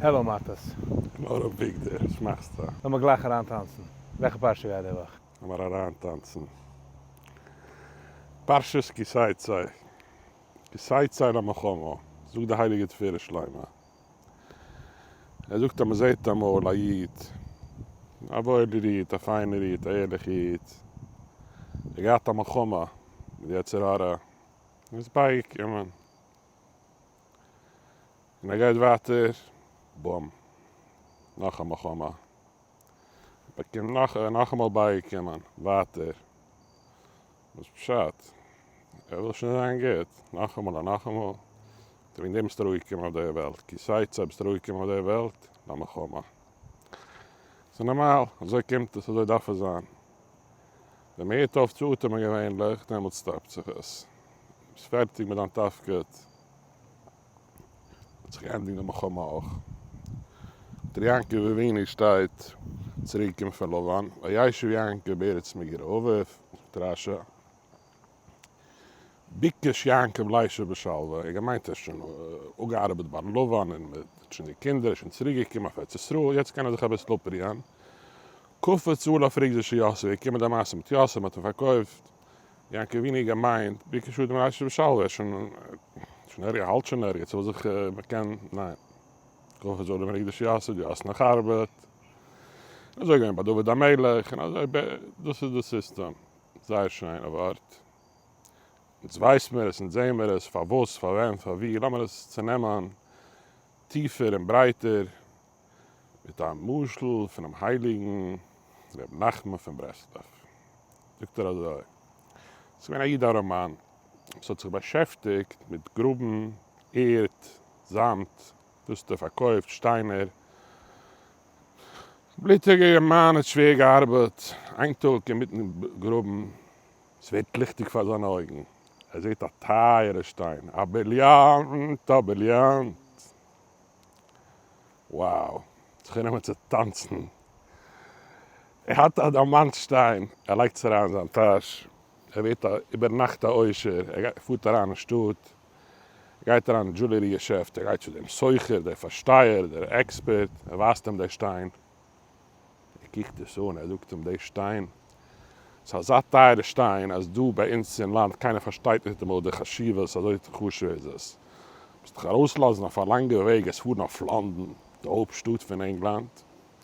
העלא מאטעס. העלא ר' וויגדער, וואס מאכסטו? לאמיר גלייך אריינטאנצן. וועלכע פרשה גייט די וואך? לאמיר אריינטאנצן. פרשת כי תצא. כי תצא למלחמה, זאגט די הייליגע תפארת שלמה. ער זאגט אז מען זעט אמאל א איד, א וואוילער איד, א פיינער איד, א ערליכע איד, ער האט געהאט א מלחמה מיט די יצר הרע, און איז בייגעקומען. און ער גייט ווייטער, בום, נאך א מלחמה, באקומט נאך, נאכאמאל בייגעקומען, ווייטער, וואס פשט? ער וויל שוין זיין גוט, נאכאמאל און נאכאמאל, וועגן דעם ביסטו אראפגעקומען אויף די וועלט, כי תצא ביסטו אראפגעקומען אויף די וועלט, למלחמה. ס'איז נארמאל, אזוי קומט עס, אזוי דארף עס זיין. ווען מ'הערט אויף צו אטעמען געווענליך, דעמאלטס stop ט זיך עס. ביסט פערטיג מיט דיין תפקיד. האט זיך געענדיגט די מלחמה אויך. דער יעקב אבינו שטייט צוריק געקומען פון לבן, וישב יעקב בארץ מגורי אביו, זאגט רש"י, ביקש יעקב לישב בשלווה, ער האט געמיינט ער איז שוין אפגעארבעט ביי לבן און מיט שוין די קינדער, ער איז שוין צוריק געקומען אויף ארץ ישראל, יעצט קען ער זיך אביסל אפרוען. קפץ עליו רוגזו של יוסף, איז געקומען די מעשה מיט יוסף, מען האט אים פארקויפט, יעקב אבינו געמיינט, ביקש אדם לישב בשלווה, ער איז שוין, שוין ערגעץ, האלט שוין ערגעץ, ער וויל זיך, מען קען, ניין. קפץ עליו רוגזו של יוסף, דו האסט נאך ארבעט. אזוי געווען ביי דוד המלך, און אזוי, דאס איז די סיסטעם. זייער שיינע ווארט. אונז ווייס מיר עס, אונז זעען מיר עס, פארוואס, פארווען, פארווי, לאמיר עס צונעמען טיפער און ברייטער, מיט א משל פונעם הייליגן ר' נחמן פון ברסלב, זאגט ער אזוי, עס איז געווען א איד ארעמאן וואס האט זיך באשעפטיגט מיט גראבן ערד, זאמד, דאס האט ער פארקויפט, שטיינער. בלוטיגער אינגערמאן האט שווער געארבעט, איין טאג אינמיטן גראבן, עס ווערט ליכטיג פאר זיינע אויגן, ער זעט א טייערע שטיין, א בריליאנט, א בריליאנט! Wow! זיך גענומען צו טאנצן. ער האט א דיאמאנט שטיין, ער לייגט עס אריין אין זיין טאש, ער ווערט איבערנאכט א עושר, ער פארט אריין אין שטאט, גייט אריין אין jewelry געשעפט, ער גייט צו דעם סוחר, דער פארשטייער, דער עקספערט, ער ווייזט אים די שטיין, ער קוקט עס אן, ער זאגט אים, די שטיין, ס'איז אזא טייערע שטיין אז דא ביי אונז אין לאנד קיינער פארשטייט ניטאמאל די חשיבות, אזוי חשוב איז עס. מוזט דיך ארויסלאזן אויף א לאנגע וועג עס פארן אויף לאנדאן, די הויפט שטאט פון ענגלאנד,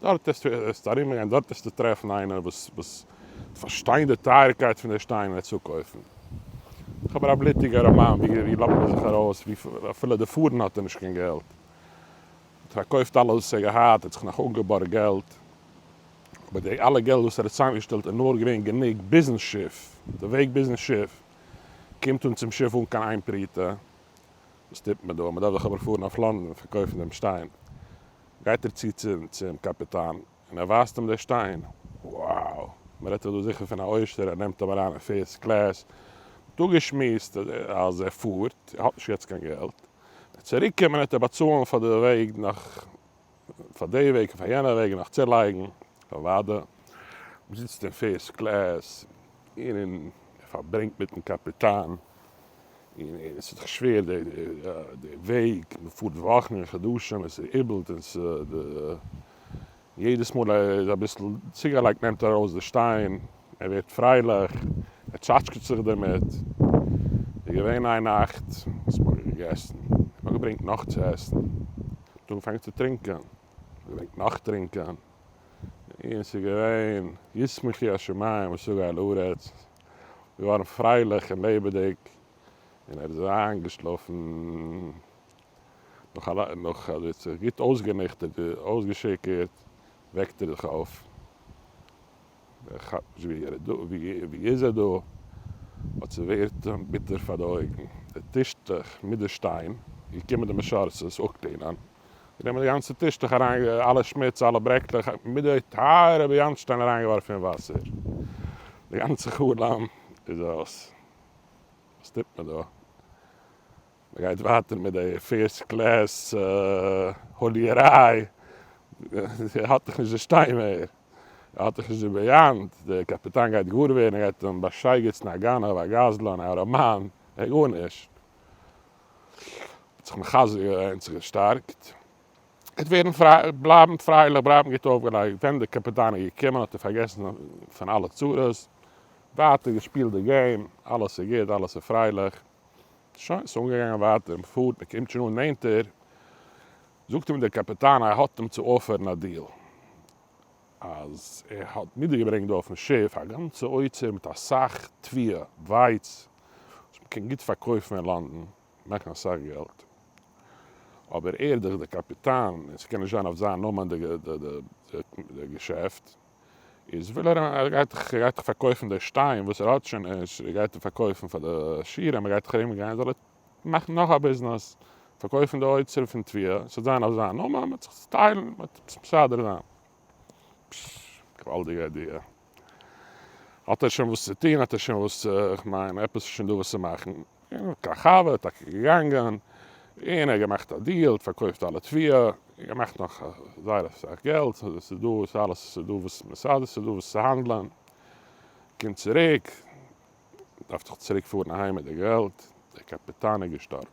דארט וועסטו ארומגיין, דארט וועסטו טרעפן איינער וואס וועט פארשטיין די טייערקייט פון די שטיין און עס צוקויפן. איך אבער א בלוטיגע ארעמאן, ווי לאזט מען זיך ארויס, אפילו די פארן האט ער נישט קיין געלט. האט פארקויפט אלעס וואס ער האט געהאט, האט זיך נאך אנגעבארגט געלט, אבער די אלע געלט וואס ער האט צוזאמגעשטעלט איז נאר געווען גענוג ביזן שיף, די וועג ביזן שיף, קומט אן צום שיף אן קיין איין פרוטה, וואס טוט מען דא, מען דארף דאך אבער פארן אויף לאנדאן און פארקויפן דעם שטיין, גייט ער צו צום קאפיטאן און ער ווייזט אים די שטיין, wow! מען רעדט דאך דא זיכער פון א עושר, ער נעמט אים אריין אין first class, מען האט אפגעשמועסט אז ער פארט, ער האט נישט יעצט קיין געלט, וועט צוריק קומען וועט ער באצאלן פאר די וועג נאך פאר די וועג און פאר יענע וועג און נאך צולייגן, אוואדע, מען זיצט אין first class און און פארברענגט מיטן קאפיטאן, און עס איז דאך שווער די וועג, מען פארט וואכן און חדשים, עס איז איבלט און ס'איז יעדעס מאל ער איז אביסל צוגעלייגט נעמט ער ארויס די שטיין, ער ווערט פרייליך, ער טשאטשקעט זיך דערמיט. איז געווען איין נאכט וואס מ'האט געגעסן, מ'האט געברענגט נאך צו עסן, מ'האט אנגעפאנגען צו טרינקען, מ'האט געברענגט נאך טרינקען, און ס'איז געווען ישמחו השמים ותגל הארץ, געווארן פרייליך און לעבעדיג, און ער איז איינגעשלאפן. נאך נאך אז ער האט זיך גוט אויסגעניכטערט אויסגעשיכורט, וועקט ער זיך אויף, ער כאפט נישט ווי ער איז דא, ווי איז ער דא, באט ס'ווערט אים ביטער פאר די אויגן, די טישטוך מיט די שטיין, געקומען די משרתות אפ clean ען, גענומען די גאנצע טישטוך אריין, אלע שמוץ, אלע ברעקלעך, מיט די טייערע בריליאנט-שטיין אריינגעווארפן אין וואסער, די גאנצע חלום איז אויס, וואס טוט מען דא? מען גייט ווייטער מיט די first class הוליעריי, ער האט דאך נישט די שטיין מער, ער האט דאך נישט די בריליאנט, דער קאפיטאן גייט גאר ווערן, ער גייט אים באשייגעצן א גנב, א גזלן, א ארעמאן, ער גארנישט. האט זיך מחזק געווען, זיך געשטארקט. גייט ווערן פריי, בלייבן פרייליך, בלייבן גוט אויפגעלייגט. ווען דער קאפיטאן איז געקומען האט ער פארגעסן פון אלע צרות, ווייטער געשפילט די game, אלעס איז גוט, אלעס איז פרייליך. שוין, ס'איז אנגעגאנגען ווייטער, מ'פארט, מ'קומט שוין אן נענטער, זאגט אים דער קאפיטאן ער האט אים צו offer ן א deal, אז ער האט מיטגעברענגט דא אויפן שיף א גאנצע אוצר מיט אסאך תבואה, ווייץ, וואס מ'קען גוט פארקויפן אין לאנדאן, מאכן אסאך געלט, אבער ער איז דאך דער קאפיטאן און ס'קען נישט זיין אויף זיין נאמען די געשעפט, איז וויל ער ער גייט דאך ער גייט דאך פארקויפן די שטיין וואס ער האט שוין נישט, ער גייט פארקויפן פאר די עשירים, ער גייט דאך ארום גיין זאל ער מאכן נאך א ביזנעס, פארקויפן די אוצר פון תבואה, ס'זאל זיין אויף זיין נאמען, מ'וועט זיך צוטיילן, מ'וועט עפעס מסדר זיין. פשש, געוואלדיגע idea. האט ער שוין וואס צו טון, האט ער שוין וואס צו, כ'מיין, עפעס איז שוין דא וואס צו מאכן. און קיין חבר, טאקע געגאנגען, און ער האט געמאכט א deal, פארקויפט אלע תבואה, און געמאכט נאך זייער אסאך געלט, ס'איז דא, ס'איז אלעס, ס'איז דא וואס מסדר, ס'איז דא וואס צו האנדלען. קומט צוריק, דארף דאך צוריק פארן אהיים מיט די געלט, דער קאפיטאן איז געשטארבן.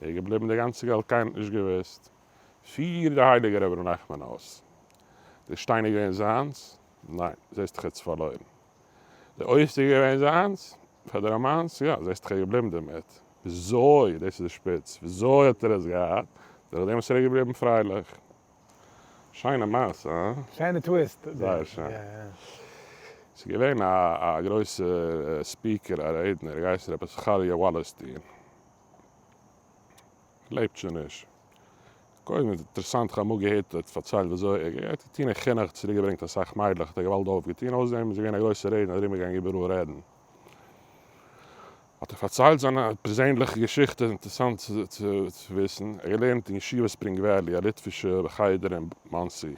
ער איז געבליבן די גאנצע געלט, קיינער האט נישט געוואוסט. פירט דער הייליגער רבי ר' נחמן אויס, די שטיין איז געווען זיינס? ניין, זעסט דאך ער האט עס פארלוירן. די אוצר איז געווען זיינס? פאר די ראמאנס? יא, זעסט דאך ער איז געבליבן דערמיט. וויאזוי? דאס איז די שפיץ. וויאזוי האט ער עס געהאט? דורך דעם וואס ער איז געבליבן פרייליך. שיינע מעשה, הא? שיינע twist. זייער שיין. ס'איז געווען א גרויסע speaker, א רעדנער, געהייסן רבי זכריה וואלערסטין. לעבט שוין נישט. קודם איז אינטערעסאנט כ'האב אמאל געהערט ער האט פארציילט וויאזוי ער האט געטון אין חינוך צוריק געברענגט אסאך מיידלעך האט ער געוואלד אויפגעטון אויסער דעם איז ער געווען א גרויסער רעדנער ארום געגאנגען איבעראל רעדן האט ער פארציילט זיין פערזענליכע געשיכטע אינטערעסאנט צו וויסן ער האט געלערנט אין ישיבה ספרינג וועלי א ליטווישע חדר אין מאנסי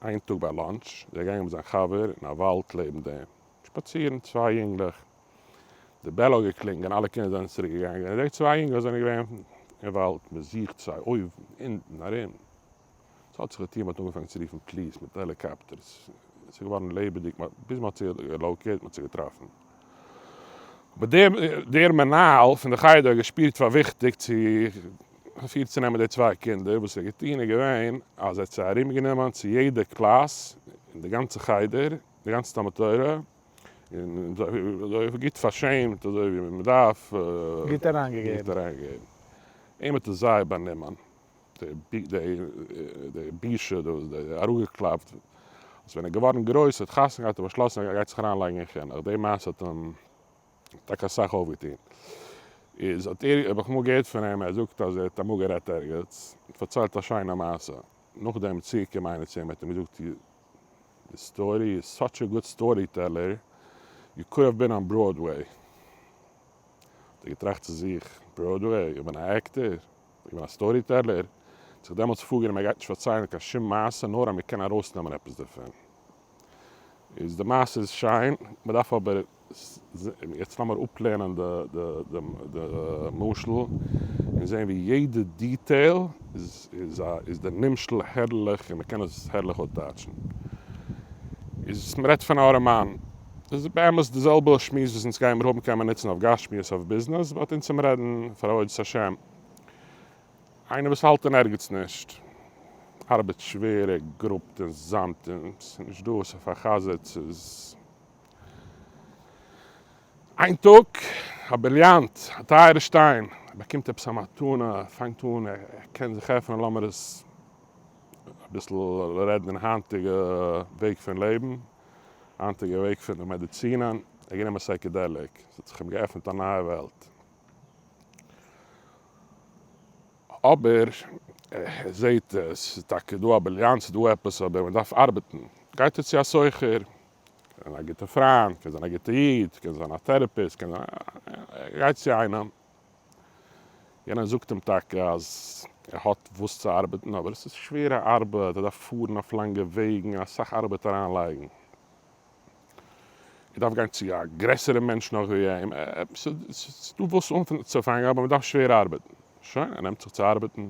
איין טאג ביי lunch איז ער געגאנגען מיט זיין חבר אין א וואלד לעבן דעם שפאצירן צוויי יונגלעך די bell האט געקלינגען, אלע קינדער זענען צוריק געגאנגען, און די צוויי יונגלעך זענען געווען אין וואלד, מען זוכט זיי אויבן, אונטן, ארום. ס'האט זיך געטון, מען האט אנגעפאנגען צו רופן police מיט helicopters, עס איז געווארן לעבעדיג, ביז מען האט זיי גע locate ט, מען האט זיי געטראפן. אבער דער דער מנהל פון די חדר האט געשפירט פאר וויכטיג צו אפירצונעמען די צוויי קינדער, וואס ער האט געטון איז געווען אז ער האט זיי ארומגענומען צו יעדע קלאס אין די גאנצע חדר, די גאנצע תלמוד תורה, און אזוי גוט פארשעמט אזוי ווי מען דארף. גוט אריינגעגעבן. גוט אריינגעגעבן. אים האט עס זייער באנומען, די בושה דאס, די אראפגעקלאפט, אז ווען ער איז געווארן גרויס, האט חתונה געהאט, האט ער באשלאסן אז ער גייט זיך אריינלייגן אין חינוך, די מעשה האט אים טאקע אסאך אויפגעטון. איז האט ער, האב איך אמאל געהערט פון אים, ער זאגט אז ער האט אמאל גערעדט ערגעץ, פארציילט א שיינע מעשה, נאכדעם איז צוגעקומען איינער צו אים, האט אים געזאגט, די story איז such a good story teller, you could have been on Broadway. האט ער געטראכט צו זיך, בראדוועי? איך בין א actor? איך בין א story teller? האט זיך דעמאלטס פארגענומען ער גייט נישט פארציילן קיין שום מעשה נאר אז מען קען ארויסנעמען עפעס דערפון. איז די מעשה איז שיין, מען דארף אבער יעצט לאמיר אפלערנען די משל און זען ווי יעדע detail איז די נמשל הערליך און מ'קען עס הערליך אויסטייטשן. איז מ'רעדט פון א ארעמאן. דאס איז באמת די זעלבע שמועס וואס אונז גיימיר האבן קען מען נוצן אויף גשמיות אויף ביזנעס but אונז צום רעדן פאר עבודת השם. איינער וואס האלט אין ערגעץ נישט, ארבעט שווער, ער גראבט אין זאמד און ס'איז נישט דא וואס ער פאר'חזר'ט, ס'איז איין טאג א בריליאנט, א טייערע שטיין, ער באקומט עפעס א מתנה, ער פאנגט אן, ער קען זיך עפענען, לאמיר עס אביסל רעדן אין היינטיגע וועג פון לעבן, היינטיגע וועג פון די מעדיצינען, ער האט גענומען psychedelic, עס האט זיך אים געעפנט א נייע וועלט. אבער ער זעט עס איז טאקע דא א בריליאנט, ס'איז דא עפעס, אבער מען דארף ארבעטן. גייט ער צו א סוחר, קען זיין א גוטע פריינט, קען זיין א גוטע איד, קען זיין א therapist, קען זיין, ער גייט צו איינעם, יענער זאגט אים טאקע אז ער האט וואס צו ארבעטן, אבער עס איז שווערע ארבעט, ער דארף פארן אויף לאנגע וועגן און אסאך ארבעט אריינלייגן. ער דארף גיין צו א גרעסערע מענטש נאך ווי אים, ס'איז דא וואס אנצופאנגען אבער מ'דארף שווער ארבעטן. שוין, ער נעמט זיך צו ארבעטן,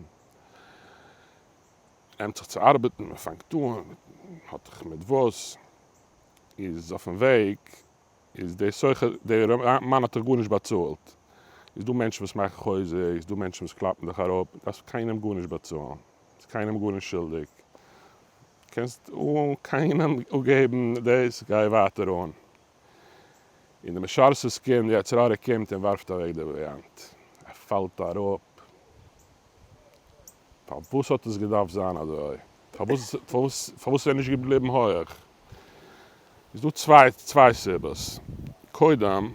נעמט זיך צו ארבעטן, מ'פאנגט אן, מ'האט זיך מיט וואס, איז אויפן וועג, איז דער סוחר, דער מאן האט דאך גארנישט באצאלט, איז דא מענטשן וואס מאכן חוזק, איז דא מענטשן וואס קלאפן דיך אראפ, דארפסט קיינעם גארנישט באצאלן, ביסט קיינעם גארנישט שולדיג, קענסט אן קיינעם אפגעבן דאס, גיי ווייטער אן. און די משרת'ס קינד, די יצר הרע קומט און ווארפט אוועק די בריליאנט, ער פאלט אראפ, פארוואס האט עס געדארפט זיין אזוי? פארוואס איז ער נישט געבליבן הויעך? איז דא צוויי סיבות, קודם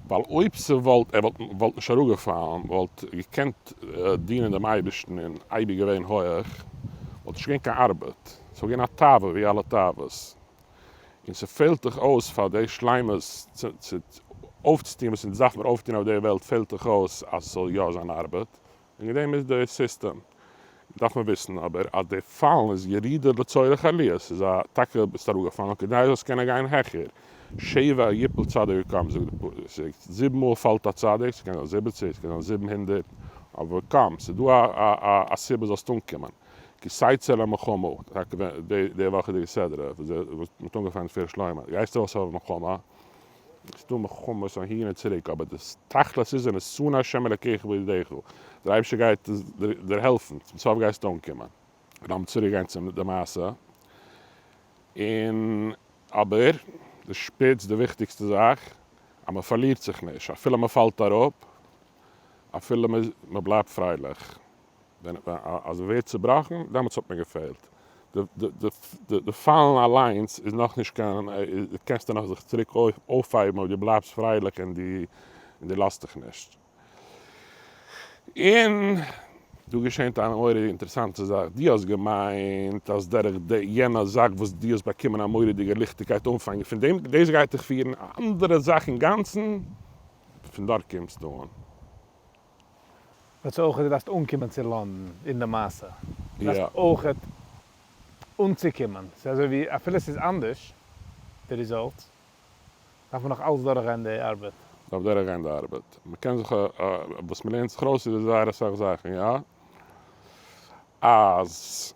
ווייל אויב ס'וואלט ער וואלט נישט אראפגעפאלן, וואלט געקענט דינען דעם אייבערשטן און אייביג געווען הויעך, וואלט נישט געווען קיין ארבעט, ס'וואלט געווען א תאווה ווי אלע תאוות, און ס'פעלט דיך אויס פאר די שלימות צו אויפצוטון וואס אונז דארף מיר אויפטון אויף די וועלט פעלט דיך אויס אז ס'זאל יא זיין ארבעט, וועגן דעם איז די סיסטעם. דארף מען וויסן אבער אז די פאלן איז ירידה לצורך עליה, ס'איז א טאקע ביסט אראפגעפאלן כדי זאלסט קענען גיין העכער, שבע יפול צדיק וקם זאגט די פסוק, זיבן מאל פאלט א צדיק, ס'קען זיין 70, ס'קען זיין 700, אבער וקם, ס'איז דא א סיבה זאלסט אנקומען, כי תצא למלחמה, טאקע די וואכעדיגע סדרה וואס מ'האט אנגעפאנגען תפארת שלמה, גייסט ארויס אויף מלחמה, ס'איז דא מלחמות אהין און צוריק, אבער די תכלית איז ונתנו ה' אלקיך בידך, דער אייבערשטער גייט דיר העלפן, צום סוף גייסטו אנקומען. לאמיר צוריק גיין צום די מעשה, און אבער די שפיץ, די וויכטיגסטע זאך, אז מען פארלירט זיך נישט, אפילו מען פאלט אראפ, אפילו מען בלייבט פרייליך, ווען אז מען ווערט צובראכן, דעמאלטס האט מען געפעלט. די פאלן אליינס איז נאכנישט קיין, קענסטו נאך זיך צוריק אויפהייבן אויב דו בלייבסט פרייליך און דו לאזט דיך נישט. און דא געשענט א מורא'דיגע אינטערעסאנטע זאך, דו האסט געמיינט אז דורך די יענע זאך וואס דו האסט באקומען א מורא'דיגע ליכטיגקייט אנפאנג, פון דעם דאס גייט דיך פירן א אנדערע זאך אינגאנצן, פון דארט קומסטו אן. וואס אויך דו דארפסט אנקומען צו לאנדן אין די מעשה, דו דארפסט אויך אנצוקומען, ס'איז אזוי ווי אפילו ס'איז אנדערש די result, דארף מען נאך אלץ דורכגיין די ארבעט. דארף דורכגיין די ארבעט. מ'קען זיך, וואס מ'לערנט זיך ארויס איז זייער אסאך זאכן, יא? אז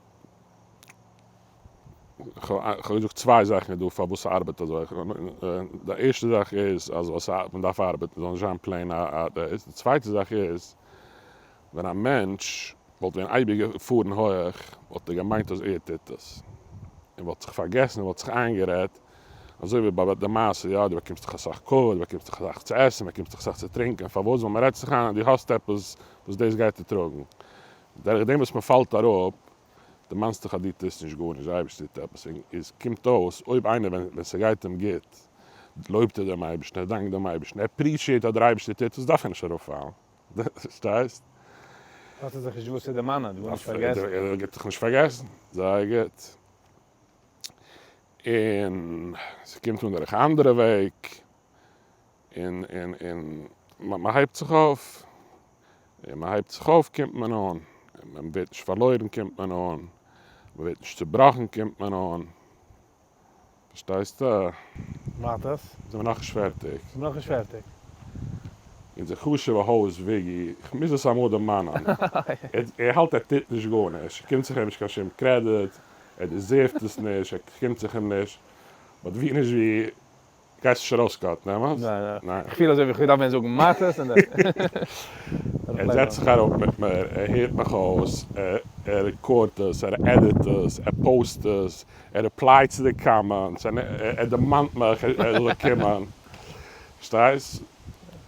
כ'האב געזאגט צוויי זאכן איז דא פארוואס ס'ארבעט אזוי, די ערשטע זאך איז אז וואס מ'דארף ארבעטן זאל נישט זיין plain א דאס, די צווייטע זאך איז ווען א מענטש וואלט ווען אייביג געפארן הויעך וואלט ער געמיינט אז ער טוט עס, און וואלט זיך פארגעסן און וואלט זיך איינגערעדט אזוי ווי ביי די מעשה יא דו באקומסט דאך אסאך כבוד, דו באקומסט דאך אסאך צו עסן, באקומסט דאך אסאך צו טרינקען, פארוואס? ווייל מ'רעדט זיך איין אז דו האסט עפעס וואס דאס גייט דיר טראגן, דורך דעם וואס מ'פאלט אראפ דערמאנסט דיך אז דו טוסט נישט גארנישט, דער אייבערשטער טוט עפעס, און עס קומט אויס אויב איינער ווען ווען ס'גייט אים גוט לויבט ער דעם אייבערשטן, ער דאנקט דעם אייבערשטן, ער appreciate אז דער אייבערשטער טוט עס, דארף ער נישט אראפפאלן, פארשטייסט? האט ער זיך נישט וואס צו דערמאנען, גארנישט פארגעסן. ער גייט זיך נישט פארגעסן, זייער גוט. און ס'קומט אן דורך א אנדערע וועג, און און און מ'הייבט זיך אויף, און מ'הייבט זיך אויף קומט מען אן, און מען ווערט נישט פארלוירן קומט מען אן, מ'ווערט נישט צובראכן קומט מען אן, פארשטייסטו? מאטעס? זעמיר נאכנישט פערטיג. זעמיר נאכנישט פערטיג. אונזער חשוב'ע host וויגי, כ'מוז עס אמאל דערמאנען, ער האלט ער טוט נישט גארנישט, קומט זיך אים נישט קיין שום קרעדיט, ער deserve ט עס נישט, ער קומט זיך אים נישט, but ווי נישט ווי גייסט נישט ארויס cut ן, אמת? ניין, ניין. איך פיל אזוי ווי איך דארף ווען זאגן מאטעס און די. ער זעצט זיך אראפ מיט מיר, ער הערט מיך אויס, ער record ט עס, ער edit עס, ער post עס, ער reply ט צו די comments, ער דערמאנט מיך ער זאל קומען. פארשטייסט?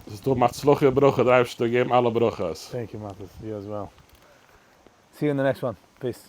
זאלסט האבן הצלחה וברכה, דער אייבערשטער זאל געבן אלע ברכות. Thank you מאטעס, you as well. See you in the next one. Peace.